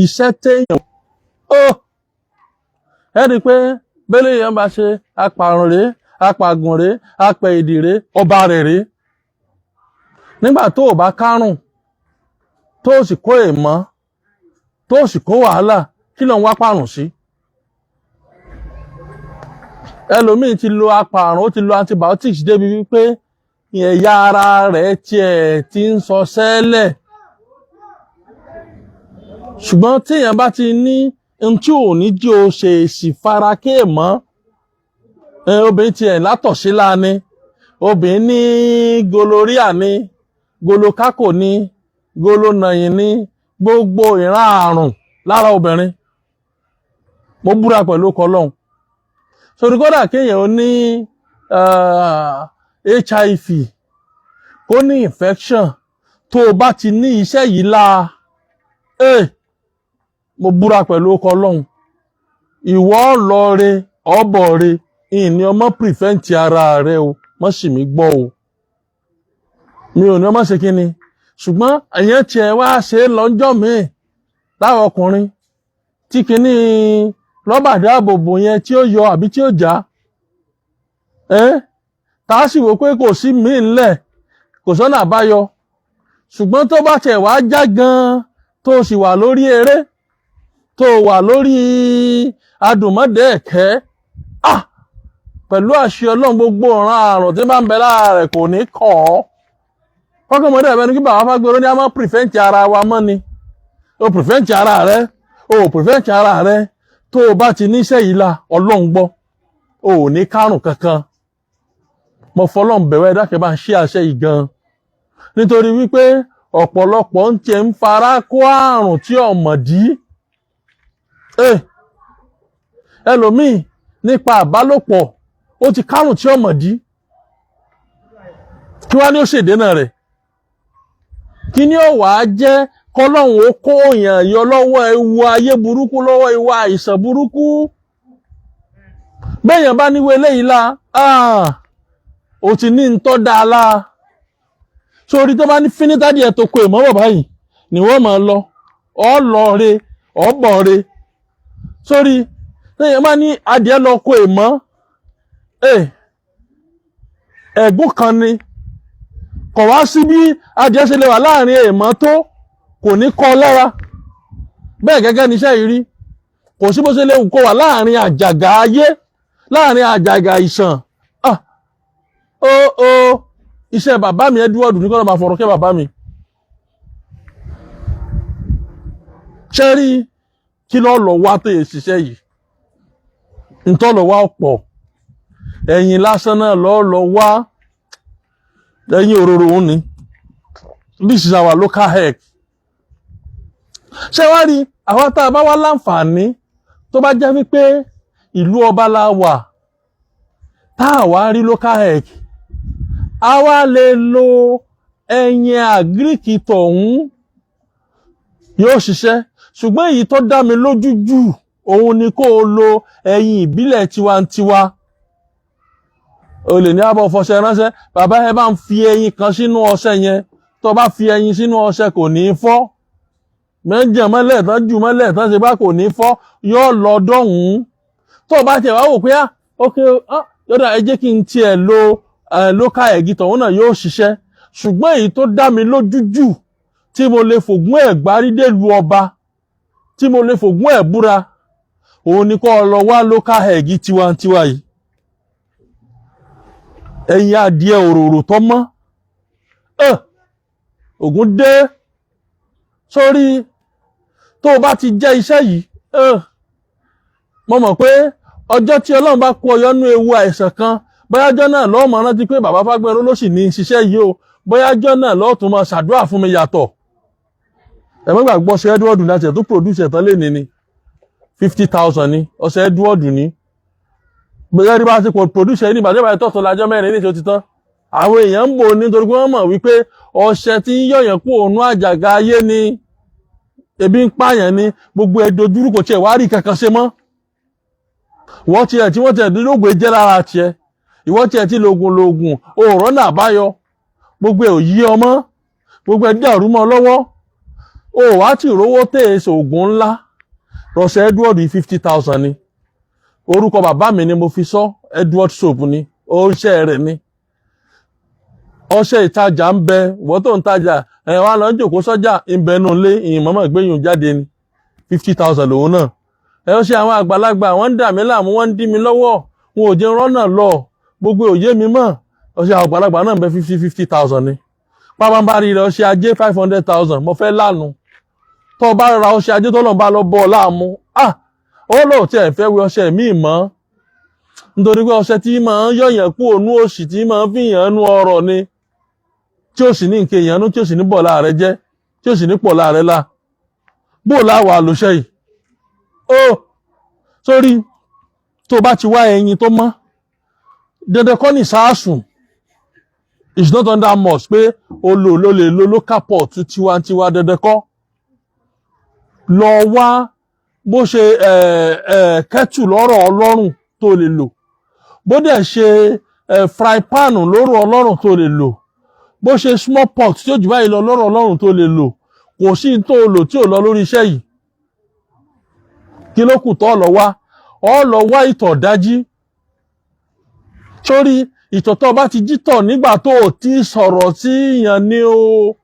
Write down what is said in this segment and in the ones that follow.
Iṣẹ́ téèyàn ó ẹ rí i pé bẹ́lẹ̀ èèyàn bá ṣe apàrùn rèé, apàgùn rèé, apẹ̀ èdè rèé, ọba rẹ̀ rèé. Nígbà tó o bá kárùn, tó o sì kó èèmọ́, tó o sì kó wàhálà, kí ló ń wá pàrùn sí? Ẹlòmíì ti lo apàrùn, ó ti lo antibiotics débi wípé ẹ̀yà ara rẹ̀ tiẹ̀ ti ń sọ sẹ́lẹ̀. Ṣùgbọ́n téèyàn bá ti ní ohun tí ò ní jí o ṣe èsì fara kéèmọ́, obìnrin tiẹ̀ látọ̀sílá ni, obìnrin ní gonorrhea ni, golokako ni, golonàyìn ni, gbogbo ìran àrùn lára obìnrin. Mo búra pẹ̀lú kọlọ́hún sórí, kódà kéèyàn ó ní HIV, kó ní infection, tó o bá ti ní iṣẹ́ yìí láa, mo búra pẹ̀lú kọlọ́hún, ìwọ lọ re ọ̀bọ̀ re. Ìní ọmọ prevent ara rẹ o, mọ́ sì mí gbọ́ o, mi ò ní ọmọ ṣe kínni, ṣùgbọ́n èèyàn tiẹ̀ wá ṣe é lọ́jọ́ míì láwọn ọkùnrin tí kinní rọ́bà dáàbòbò yẹn tí ó yọ àbí tí ó já ẹ́, tá a sì wò pé kò sí míì ńlẹ̀, kò sọ́nà àbáyọ. Ṣùgbọ́n tó bá tiẹ̀ wá já gan-an, tó sì wà lórí eré, tó wà lórí adùnmọ́dẹ́ẹ̀kẹ́, ah, pẹ̀lú àṣẹ Ọlọ́run, gbogbo ọ̀ràn àrùn tí bá ń bẹ lára rẹ̀ kò ní kàn ọ́. Kọ́kọ́ ẹ̀bẹ̀ ni kí bàbá Fágbéró ní a máa prevent ara wa mọ́ ni. O prevent ara rẹ, o prevent ara rẹ, tó o bá ti níṣẹ́ yìí la, Ọlọ́run gbọ́, o ò ní kárùn kankan. Mo fọlọ́run bẹ̀wẹ́ dákẹ́ bá ń ṣe àṣẹ yìí gan, nítorí wípé ọ̀pọ̀lọpọ̀ ń tiẹ̀ ń fara kó àrùn tí ọ̀mọ̀dí. Ẹlòmíì nípa àbálòpọ̀, ó ti kárùn tí ọ̀mọ̀dí. Kí wá ní ó ṣèdénà rẹ̀? Kí ni ó wàá jẹ́ kọ́lọ́hún ó kó èèyàn yọ lọ́wọ́ ewu ayé burúkú, lọ́wọ́ ewu àìsàn burúkú? Béèyàn bá níwé eléyìí la, ó ti ní ń tọ́ dáa la. Sórí tó bá ní fínítàdí ẹ̀ tó kó ìmọ̀ bàbá yìí ni wọ́n máa lọ, ọ́ lọ re, ọ́ bọ̀ re. Sórí téèyàn bá ní adìẹ lọ kó ìmọ̀, ẹ̀gún kan ni. Kò wá sí bí adìẹ ṣe lè wà láàrin èèmọ̀ tó, kò ní kọ́ lára. Bẹ́ẹ̀ gẹ́gẹ́ níṣẹ́ yìí rí. Kò sí bó ṣe lè kó wà láàrin àjàgà ayé, láàrin àjàgà ìsàn. Ah, ó ó iṣẹ́ bàbá mi Edward ní kọ́nà máa fọ̀rọ̀ kẹ́ bàbá mi. Ṣé rí kí lọ́ lọ wá tó yẹ ṣiṣẹ́ yìí? Ntọ́ lọ wá ọ̀pọ̀ ẹ̀yìn lásán náà lọ́ lọ wá, ẹ̀yìn òróró òun ni. This is our local egg. Ṣé wá rí àwọn tá a bá wá láǹfààní, tó bá jẹ́ wípé ìlú ọba la wà, tá a wá rí local egg, a wá lè lo ẹyin àgíríkì tọ̀hún, yóò ṣiṣẹ́. Ṣùgbọ́n èyí tó dá mi lójú jù, òun ni kó o lo ẹyin ìbílẹ̀ tiwantiwa. O lè ní abọ́ fọṣẹ ránṣẹ́, bàbá ẹ bá ń fi ẹyin kan sínú ọṣẹ yẹn. Tó bá fi ẹyin sínú ọṣẹ, kò ní í fọ́ mẹ́jẹ̀ mọ́lẹ̀ tán, jù mọ́lẹ̀ tán, ṣe bá kò ní fọ́, yóò lọ dọ́hùn-ún. Tó bá tiẹ̀ wá wò pé, ah, ok, ah, yọ̀dà, ẹ jẹ́ kí n tiẹ̀ lo local egg tọ̀hún náà, yóò ṣiṣẹ́. Ṣùgbọ́n èyí tó dá mi lójú jù, tí mo lè fògùn ẹ̀ gbárí délùú ọba, tí mo lè fògùn ẹ̀ búra, òun ni kó lọ wá local egg tiwantiwa yìí, ẹyin adìẹ òróró tó mọ́. Ògùn dé sórí. Tó o bá ti jẹ́ iṣẹ́ yìí, mo mọ̀ pé ọjọ́ tí Ọlọ́run bá kó ọyọ́ nú ewu àìsàn kan, bóyá ọjọ́ náà lọ́ọ́ mọ̀ rántí pé bàbá Fágbéró ló sì ní ṣiṣẹ́ yìí o. Bóyá ọjọ́ náà lọ́ọ́ tún máa ṣàdúrà fún mi yàtọ̀. Ẹ̀mọ́ gbàgbọ́ ṣe Edward láti ẹ̀ tó produce ẹ̀ tán lé ní 50,000 ní ọ̀sẹ̀ Edward ní. Bóyá rí bá ti pọ̀ produce ẹ̀ ní ìbàdàn ìbàdàn tọ̀tọ̀ lájọ́ mẹ́rin ní ìṣó ti tán. Àwọn èèyàn ń bò nítorí pé wọ́n mọ̀ wípé ọṣẹ tí ń yọ̀yàn kú òun àjàgà ayé ni. Ebi ń pààyàn ni, gbogbo ẹ̀ dojúrú, kò tiẹ̀ wá rí kankan ṣe mọ́. Wọ́n tiẹ̀ tí wọ́n tiẹ̀ lóògùn jẹ́ lára tiẹ̀, ìwọ́ tiẹ̀ tí lògùn lògùn òòrọ̀ náà báyọ, gbogbo ẹ̀ ò yí ọmọ, gbogbo ẹ̀ dàrú mọ́ lọ́wọ́. O wá tí rówó tẹ̀ ẹ́ ṣoògùn ńlá. Rọṣẹ Edward, 50,000 ni. Orúkọ bàbá mi ni mo fi sọ. Edward soap ni, oúnṣẹ́ rẹ̀ ni. Ọṣẹ ìtajà ń bẹ. Wọ́n tó ń tajà ẹ̀ wá lọ ń jòkó sọ́jà ń bẹ nù lé ìyìn mọ́mọ́ gbẹ̀yìn jáde ni. 50,000 lòun náà. Ẹ ó ṣe àwọn àgbàlagbà, wọ́n ń dà mí láàmú, wọ́n ń dí mi lọ́wọ́, wọn ò jẹ́ rọ́nà lọ, gbogbo òye mi mọ̀. Ọṣẹ àwọn àgbàlagbà náà ń bẹ, 50,000 ni. Pábánbárí rẹ̀, ọṣẹ ajé, 500,000. Mo fẹ́ lánu tó o bá ra ọṣẹ ajé tó lọ́n bá lọ bọ́ ọ láàmú, ah, ó lóò tí ẹ̀ fẹ́ wí ọṣẹ míì mọ́, nítorí pé ọṣẹ tí máa ń yọ̀yàn kú ònú òṣì, tí máa ń fìyàn nú ọrọ̀ ni, tí ó sì ní nǹkan èèyàn nú, tí ó sì ní bọ̀lá rẹ jẹ́, tí ó sì ní pọ̀lá rẹ lá. Bó láwàá lóṣẹ́ yìí ó sórí tó bá ti wá ẹyin tó mọ́, dandan kọ́ ní sáàsùn. It's not under must pé o lò ló lè lo local pot tiwantiwa, dandan kọ́. Lọ wá bó ṣe kettle lọ́rọ̀ ọlọ́run tó lè lò, bó dẹ̀ ṣe fry pan lọ́rọ̀ ọlọ́run tó lè lò, bó ṣe small pot tí ó jù báyìí lọ lọ́rọ̀ ọlọ́run tó lè lò. Kò sí tó lò tí ò lọ lórí iṣẹ́ yìí. Kí ló kù tó lọ wá? Ọ lọ wá ìtọ̀ dájí sórí ìtọ̀ tó bá ti jí tọ̀ nígbà tó o ti sọ̀rọ̀ sí yàn ni o.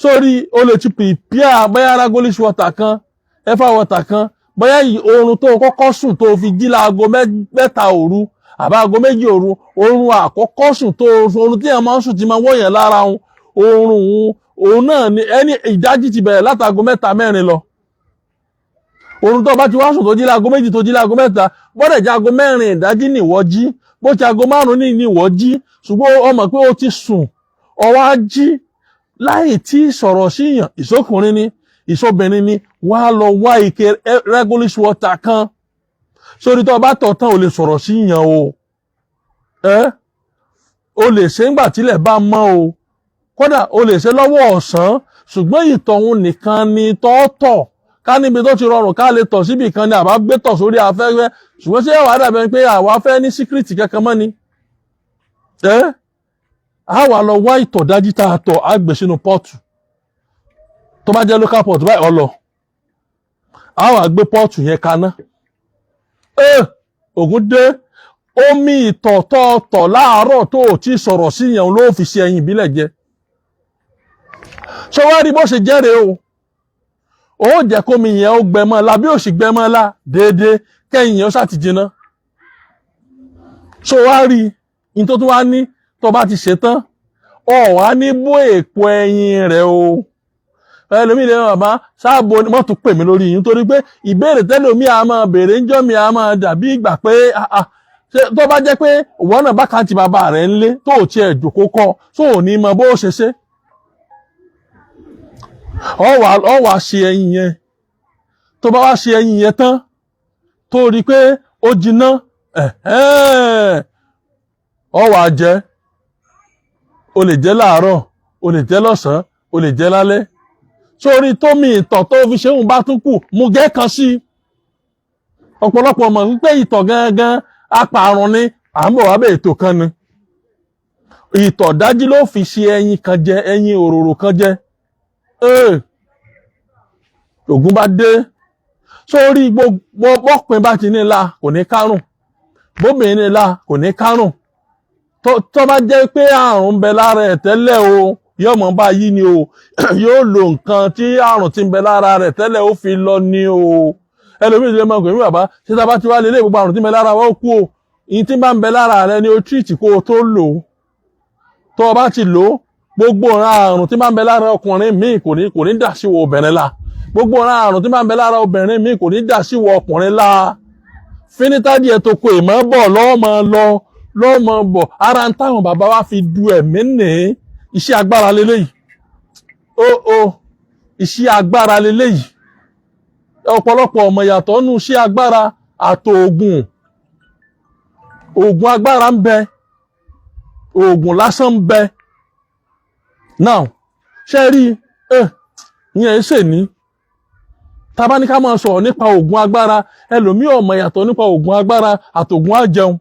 Sórí o lè ti prepare bóyá Ragolis water kan, Eva water kan, bóyá oorun tó kọ́kọ́ sùn tó fi jí láago 3 òru àbá aago 2 òru, oorun àkọ́kọ́ sùn tó oorun tí èèyàn máa ń sùn ti máa wọ̀nyàn lára òun, oorun òun náà ni ẹni ìdájí ti bẹ̀rẹ̀ látago 3, 4 lọ. Oorun tó bá ti wá sùn tó jí láago 2, tó jí láago 3, bọ́dẹ̀ jẹ́ aago 4 ìdájí nìwọ́ jí, bó ti aago 5 ní ìwọ́ jí, ṣùgbọ́n o mọ̀ pé o ti sùn, o wá jí láì tí sọ̀rọ̀ síyàn, ìsókùnrin ni, ìsóbìnrin ni, wá lọ wá ike Ragolis water kan sórí. Tó o bá tọ̀ tán, o lè sọ̀rọ̀ síyàn o. Ẹ́ o lè ṣe ńgbà tílẹ̀ bá mọ́ o, kódà o lè ṣe lọ́wọ́ ọ̀sán, ṣùgbọ́n ìtọ̀hún nìkan ni tọ́tọ̀. Ká níbi tó ti rọrùn ká lè tọ̀ síbì kan ni àbá gbé tọ̀ sórí afẹ́fẹ́, ṣùgbọ́n ṣé wàá dàbẹ̀ pé àwa fẹ́ ní secret kankan mọ́ ni? Ẹ́ a wà lọ wá ìtọ̀ dájú tá a tọ̀, á gbé sínú pot. Tó bá jẹ́ local pot báyìí, ọlọ a wà gbé pot yẹn kaná. Ẹ ògùn dé. Omi ìtọ̀ tọ̀ọ̀tọ̀ láàárọ̀ tó ò tí sọ̀rọ̀ sí yẹn ló fi ṣe ẹyin ìbílẹ̀ jẹ. Ṣé wá rí bó ṣe jẹ́rèé o? Ó jẹ́ kómi yẹn ó gbẹ mọ́ la, bí ó sì gbẹ mọ́ la déédéé, kẹ́yìn yẹn ó ṣáà ti jiná. Ṣé wá rí ní tó tún wá ní, tó bá ti ṣe tán, ọ wá ní bó èpo ẹyin rẹ̀ o. Ẹlòmíì lè bàbá sáàbò wọ́n tún pè mí lórí yìí, nítorí pé ìbéèrè tẹ́lòmíì a máa béèrè ńjọ́ mi a máa dàbí ìgbà pé tó bá jẹ́ pé ìwọ náà bá kàǹtì bàbá rẹ̀ ńlé tó ò tiẹ̀ jòkó kọ́ tó ò ní mọ bó ṣe ṣe. Ọ wà ṣe ẹyin yẹn. Tó bá wá ṣe ẹyin yẹn tán, tó rí i pé ó jiná, ọ wà jẹ. O lè jẹ láàárọ̀, o lè jẹ lọ́sàn-án, o lè jẹ lálẹ́. Sórí tómi ìtọ̀ tó fi ṣéun bá tún kù, mú gẹ́ kan sí. Ọ̀pọ̀lọpọ̀ mọ̀ wípé ìtọ̀ gangan apààrùn ni. À ń bọ̀ wá bẹ̀, ètò kan ni. Ìtọ̀ dájú ló fi ṣe ẹyin kan jẹ, ẹyin òróró kan jẹ. Ògùn bá dé sórí gbogbo bọ́pin bá ti ní la kò ní kárùn, bóbìnrin ní la kò ní kárùn. Tó bá jẹ́ pé àrùn ń bẹ lára ẹ̀ tẹ́lẹ̀ o, yóò mọ̀ bá yí ni o. Yóò lo nǹkan tí àrùn ti ń bẹ lára rẹ̀ tẹ́lẹ̀ ó fi lọ ni o. Ẹlòmíì lè máa pè mí, "Bàbá, ṣé tá a bá ti wá lélẹ̀, gbogbo àrùn tí ń bẹ lára wa ó kú o?" Ìyìn tí ń bá ń bẹ lára rẹ ni o treat kó o tó lò ó. Tó o bá ti lò ó, gbogbo ọ̀ràn àrùn tí bá ń bẹ lára ọkùnrin míì kò ní dà sí wo obìnrin la. Gbogbo ọ̀ràn àrùn tí bá ń bẹ lára obìnrin míì kò ní dà sí wo ọkùnrin la. Fínítàdí ẹ̀ tó kó ìmọ̀ bọ̀ lọ́mọ lọ lọ́mọ bọ̀. Ara ń táwọn bàbá wa fi du ẹ̀mí ní iṣẹ́ agbára leléyìí ó ó iṣẹ́ agbára leléyìí. Ọ̀pọ̀lọpọ̀ ọmọ ìyàtọ̀ nù iṣẹ́ agbára àtòògùn. Òògùn agbára ń bẹ, òògùn lásán ń bẹ. Now, ṣe rí ẹ ìyẹn ṣe ní tá bá ní ká máa sọ̀rọ̀ nípa òògùn agbára, ẹlòmíì ò mọ̀ ìyàtọ̀ nípa òògùn agbára àtòògùn àjẹun.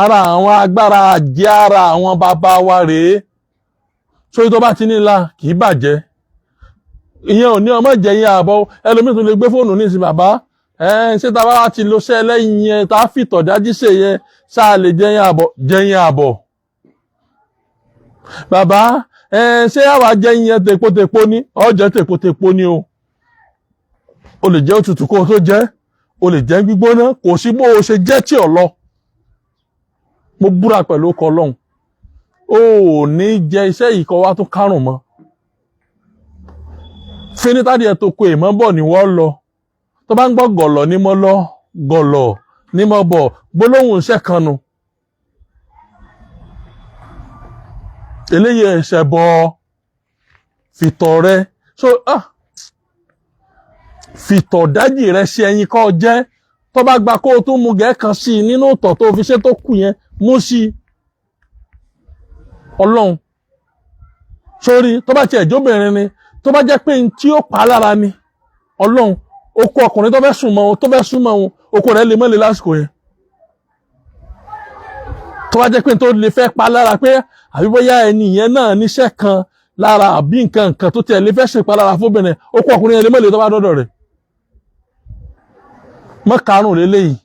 Ara àwọn agbára àjẹ́ ara àwọn bàbá wa rèé. Sórí tó bá ti ní la kì í bàjẹ́. Ìyẹn ò ní ọmọ jẹyìn àbọ̀. Ẹlòmíì tún lè gbé fóònù ní ìsìn, bàbá ẹ, ṣé tá a bá ti lo ṣẹ́ ẹlẹ́yin yẹn, tá a fìtọ̀ dájí ṣe yẹn, ṣáà lè jẹyìn àbọ̀? Jẹyìn àbọ̀, bàbá ẹ. Ṣé àwa jẹyìn yẹn tèpotèpo ní? Ọ jẹ tèpotèpo ní o. O lè jẹ́ òtútù kó o tó jẹ́, o lè jẹ́ gbígbóná. Kò sí bó o ṣe jẹ́ tí ò lọ. Mo búra pẹ̀lú ọkọ̀ Ọlọ́run, o ò ní jẹ iṣẹ́ yìí kọ́ wá tún kárùn mọ́. Finitadi ẹ̀ tó kó èèmọ́ bọ̀ ni wọ́n lọ. Tó bá ń gbọ́ gọ̀lọ̀ ní mọ́ lọ, gọ̀lọ̀ ní mọ́ bọ̀, gbólóhùn iṣẹ́ kan nu. Eléyìí ẹ̀ṣẹ̀ bọ̀ fìtọ̀ rẹ so fìtọ̀ dájì rẹ ṣe ẹyin kọ́ jẹ́. Tó bá gba kó o tún mu gẹ̀ẹ́ kan sí i nínú ìtọ̀ tó fi ṣe tó kù yẹn, mú sí i. Ọlọ́run sórí, tó bá tiẹ̀ jóbìnrin ni, tó bá jẹ́ pé n tí ó pa á lára ni, Ọlọ́run, okó ọkùnrin tó fẹ́ sùn mọ́ òun, tó fẹ́ sún mọ́ òun, okó rẹ̀ lè mọ́lẹ̀ lásìkò yẹn. Tó bá jẹ́ pé n tó lè fẹ́ pa lára, pé àbí bóyá ẹni yẹn náà níṣẹ́ kan lára, àbí nǹkan nǹkan tó tiẹ̀ lè fẹ́ ṣe pa lára fóbìnrin, okó ọkùnrin yẹn lè mọ́lẹ̀ tó bá dọ́dọ̀ rẹ̀. Mọ́ karùn-ún lélẹ́yìí,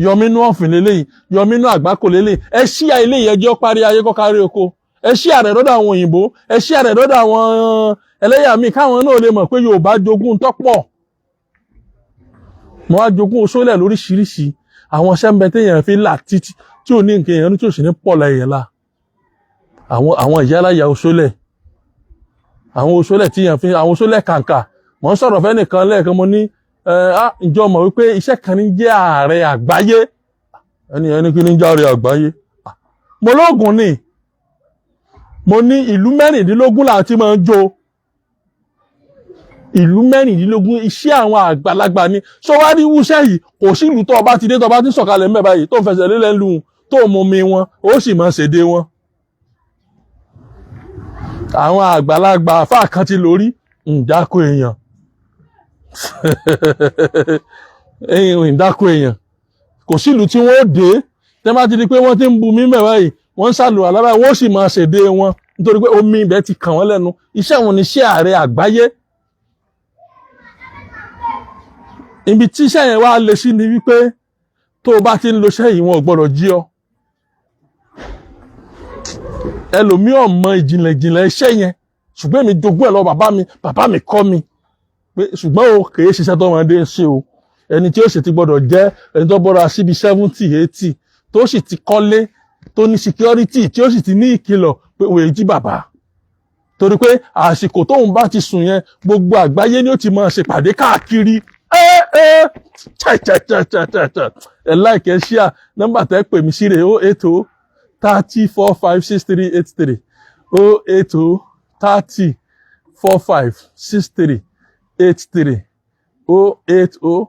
yọmínú ọ̀fìn lélẹ́yìí, yọmínú àgbákò lélẹ́yìí. Ẹ ṣí ilé ìyẹjọ́ parí ayé kọ́ kárí oko. Ẹ ṣí àrẹ lọ́dọ̀ àwọn òyìnbó, ẹ ṣí àrẹ lọ́dọ̀ àwọn ẹlẹ́yà míì, káwọn náà lè mọ̀ pé Yorùbá jogún tọ́pọ̀. Mo wá jogún oṣólẹ̀ lóríṣiríṣi. Àwọn iṣẹ́ ń bẹ téèyàn fi là títí tí ò ní nǹkan èèyàn tí ò sì ní pọ̀ lẹ́yìn la. Àwọn ìyáláyà oṣólẹ̀, àwọn oṣólẹ̀ tí èèyàn fi, àwọn oṣólẹ̀ kàǹkà. Mò ń sọ̀rọ̀ fẹ́nìkan lẹ́ẹ̀kan, mo ní ẹ á ǹjọ́ mọ̀ wípé iṣẹ́ kan ní jẹ́ ààrẹ àgbáyé? Ẹni ẹni kí ní jẹ́ ààrẹ àgbáyé? Mo lóògùn ni. Mo ní ìlú 16 láti máa ń jó, ìlú 16. Iṣẹ́ àwọn àgbàlagbà ni. Sọ wá rí wúṣẹ́ yìí, kò sí ìlú tó ọba ti dé, tó ọba ti sọ̀kalẹ̀ ńbẹ̀ báyìí, tó ń fẹsẹ̀ lélẹ̀ ń lu, tó mú mi wọn, ó sì máa ṣèdè wọn. Àwọn àgbàlagbà àfáà kan ti lórí ǹdákò èèyàn, ǹdákò èèyàn. Kò sí ìlú tí wọ́n ó dé, tẹ́ bá ti di pé wọ́n ti ń bu mí mẹ́ báyìí, wọ́n ń ṣàlù àlábáyé, wọ́n sì máa ṣèdè wọn, nítorí pé omi ibẹ̀ ti kàn wọ́n lẹ́nu. Iṣẹ́ wọn ni iṣẹ́ ààrẹ àgbáyé. Ibi tí iṣẹ́ yẹn wá lé sí ni wípé tó o bá ti ń lo iṣẹ́ yìí, wọn ò gbọ́dọ̀ jí ọ. Ẹlòmíì ò mọ ìjìnlẹ̀ ìjìnlẹ̀ iṣẹ́ yẹn, ṣùgbọ́n èmi jogún ẹ̀ lọ bàbá mi. Bàbá mi kọ́ mi pé ṣùgbọ́n o kìí ṣiṣẹ́ tó ọmọdé ń ṣe o. Ẹni tí ó sì ti gbọ́dọ̀ jẹ́ ẹni tó bọ́ra síbi 70, 80, tó sì ti kọ́lé, tó ní security, tí ó sì ti ní ìkìlọ̀ pé òye jí bàbá, torí pé àsìkò tóun bá ti sùn yẹn, gbogbo àgbáyé ni ó ti máa ṣèpàdé káàkiri. Ẹ ẹ chẹ chẹ chẹ chẹ chẹ chẹ. Ẹ like, ẹ share. Nọ́mbà tẹ́ pè mí sí rè: 080 30 45 63 83, 080 30 45 63 83, 080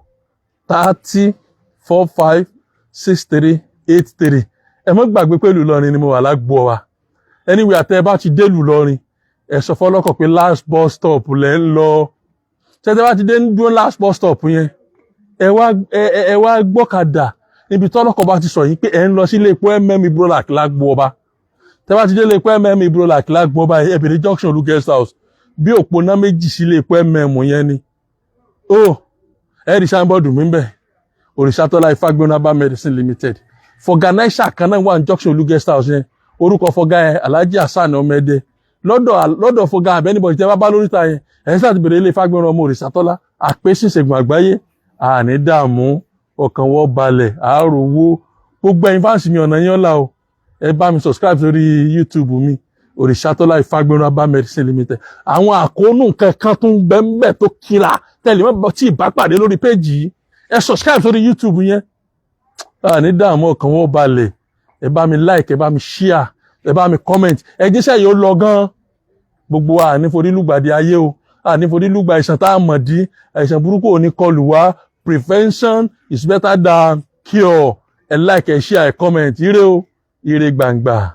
30 45 63 83. Ẹ má gbàgbé pé ìlú Ìlọrin ni mo wà, lágbo wa. Anyway, àtẹ bá ti dé ìlú Ìlọrin, ẹ sọ fọlọ́kọ̀ pé last bus stop lẹ́ ń lọ. Tẹ́tẹ́ bá ti dé dúró last bus stop yẹn, ẹ wá gbọ́kadà níbi tọ́lọ́kọ̀ bá ti sọ yín pé ẹ ń lọ sí ilé epo Ibrolac lágbo ọba. Tẹ́ bá ti dé ilé epo Ibrolac lágbo ọba, ẹ bèrè junction Olú guest house, bí òpónà méjì sí ilé epo yẹn ni ó. Ẹ rí signboard mi ń bẹ̀, Òrìṣàtọ́lá Ifágbénú Herbal Medicine Limited. Fọgànáìsà kan náà wà ní junction Olú guest house yẹn. Orúkọ fọgá yẹn, Alhaji Hasan Ọmọẹdẹ. Lọ́dọ̀ fọgá àbẹ́nibọ̀dì tẹ́ bá bá lóríta yẹn, ẹ̀ sáà ti bèrè ilé Ifágbénú ọmọ Òrìṣàtọ́lá àpèsè ìṣègùn àgbáyé. Àní dààmú, ọkàn wọ́n balẹ̀, àárò owó. Gbogbo ẹ̀yin fans mi, ọ̀nà yín ọ̀la o. Ẹ bá mi subscribe sórí YouTube mi, Òrìṣàtọ́lá Ifágbénú Herbal Medicine Limited. Àwọn àkóónú kankan tó ń bẹ ń bẹ tó kíra tẹ́lẹ̀ mọ́ tí ì bá pàdé lórí péjì yìí. Ẹ subscribe sórí YouTube yẹn. Àní dààmú, ọkàn wọ́n balẹ̀. Ẹ bá mi like, ẹ bá mi share, ẹ bá mi comment. Ẹ jíṣẹ́ yìí ó lọ gan. Gbogbo wa àní forí lùgbàdì ayé o, àní forí lùgbà àìsàn tá a mọ̀ dí. Àìsàn burúkú ò ní kọlù wá. Prevention is better than cure. Ẹ like, ẹ share, ẹ comment. Ire o, ire gbàngbà.